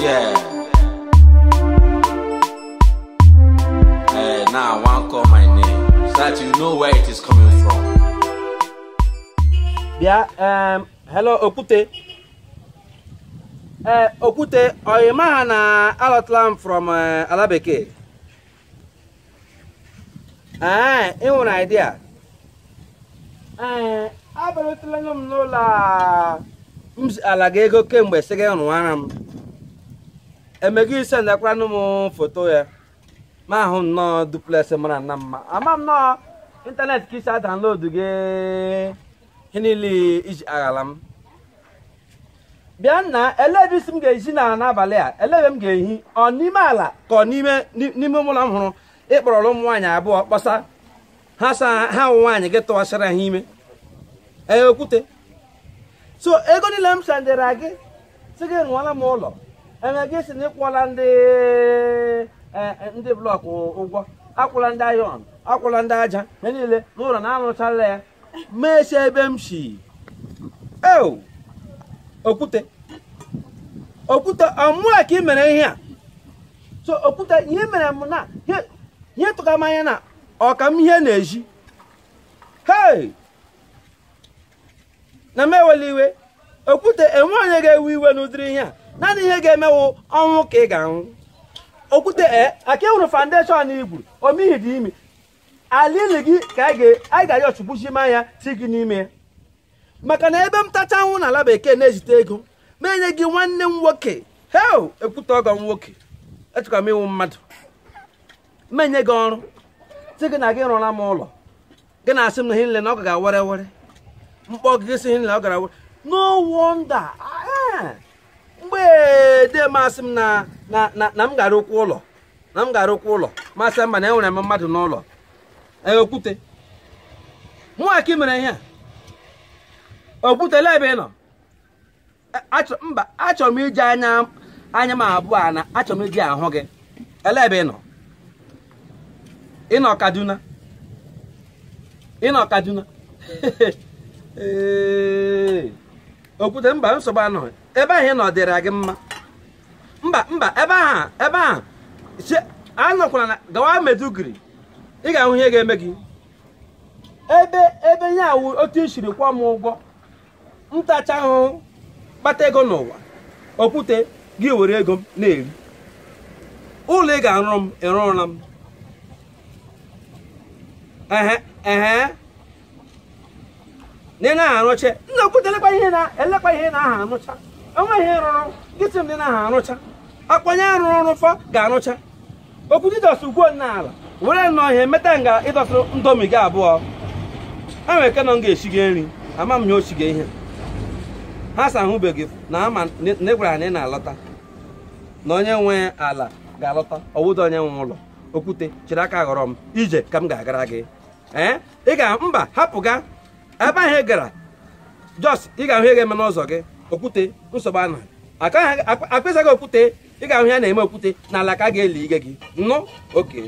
Yeah. Now I want call my name so that you know where it is coming from. Bịa, hello Okwute. Okwute, ọ ma na alọtala m from ala bekee. Ee, ị nwere idea. Ee, abịarutela m n'ụlọ a m ala gị ego kemgbe sị gị rụwara m. Emego ise ndakwaranụ m foto ya. Ma ahụ nnọọ duplex mara nna mma. Ama m nnọọ ịntanetị ka isi a download gị ihe niile iji aghala m. Bịa nna, ele ebe isi m ga-eji na n'abalị a, ele ebe m ga-ehi, ọ n'ime ala ka ọ n'ime n'ime ụlọ m hụrụ ịkpọrọrọ ụmụ nwaanyị abụọ kpọsa ha sa ha wụ nwaanyị gị tụwasịra ha ime. Ee, Okwute. So ego niile m sendịra gị sị gị rụọla m ụlọ, eme gị si na ịkwụọla ndị block ụgwọ, akwụla ndị iron, akwụla ndị aja, ihe niile n'ụlọ na-arụchala ya. Mesie ebe m si. Eo! Okwute. Okwute, ọmụa ka ị mere ihe a. So Okwute, ihe mere m na ihe tụka m anya na ọka m ihe na-eji. Hey! Na m ewela iwe. Okwute, enwe onye ga-ewe iwe n'ụdịrị ihe a. Naanị ihe ga-emewu ọnwụ ka ị ga-anwụ. Okwute, aka enwere foundation igburu, omihi dị imi. Ala ili gị ka anyị ga-ayọ chukwu anya ti gị n'ime ya. Maka na ebe m tacha anwụ n'ala bekee na-ejite ego, ma enye gị nwanne m nwoke. Heo, Okwute ọgọ m nwoke. Echekwa m ịwụ mmadụ. Ma enye gị ọrụ. Sị gị na gị rụọla m ụlọ. Gị na-asị m na ihe niile na ọ gara were were. Mkpọ gị sị ihe niile ọ gara were. No wonder. Mgbe de masị m na m gara ụkwụ ụlọ. Na m gara ụkwụ ụlọ. Masị mba na enwere m mmadụ n'ụlọ. Ee, Okwute. Mụ ka ị mere ihe a. Okwute, lee ebe ị nọ. Mba, achọrọ m iji anya m abụọ na achọrọ m iji ahụ gị. Elee ebe ị nọ? Ị nọ Kaduna. Ị nọ Kaduna. Ee. Okwute, mba, nsogbu anọghị. Ebe ahụ ị nọ dịrị gị mma. Mba, mba, ebe ahụ. Anọkwala na gawa Maiduguri. Ị ga-ahụ ihe ga-eme gị. Ebe ya awụ otu i siri kwụọ m ụgwọ. Ntacha ahụhụ kpata ego n'ụwa. Okwute, gị were ego m na-eri. Ụlọ ị ga-arụ m, ịrụọla m. Ehe, ehe. Na ị na-arụcha. Nna Okwute, elekwa ihe na-aha arụcha. Onwe ihe rụrụ, gị sị m na ị na-aha arụcha. Akpọnye arụrụ ọrụ fọ ga-arụcha. Okwute dọsị ugwo n'ala. Were nnọọ ihe meta nga ịdọsịrị ndomi gị abụọ. Ha nwere ike nọ m ga-esi gị nri. Ama m ihe o si gị ihe. Ha sa ahụbeghị na ama na ị gwara na ị na-alọta. Na onye nwe ala ga-alọta, ọwụda onye nwe ụlọ. Okwute, chịrị aka ghọrọ m ije ka m ga-agara gị. Ee, ị ga mba hapụ ga ebe ahụ ị gara. Jos, ị ga-ahụ ihe ga-eme n'ụzọ gị. Okwute, nsogbu anọghị. Akpịsa gị Okwute, ị ga-ahụ ihe na-eme Okwute n'ala ka a ga-eli ige gị. Nnụ, oke.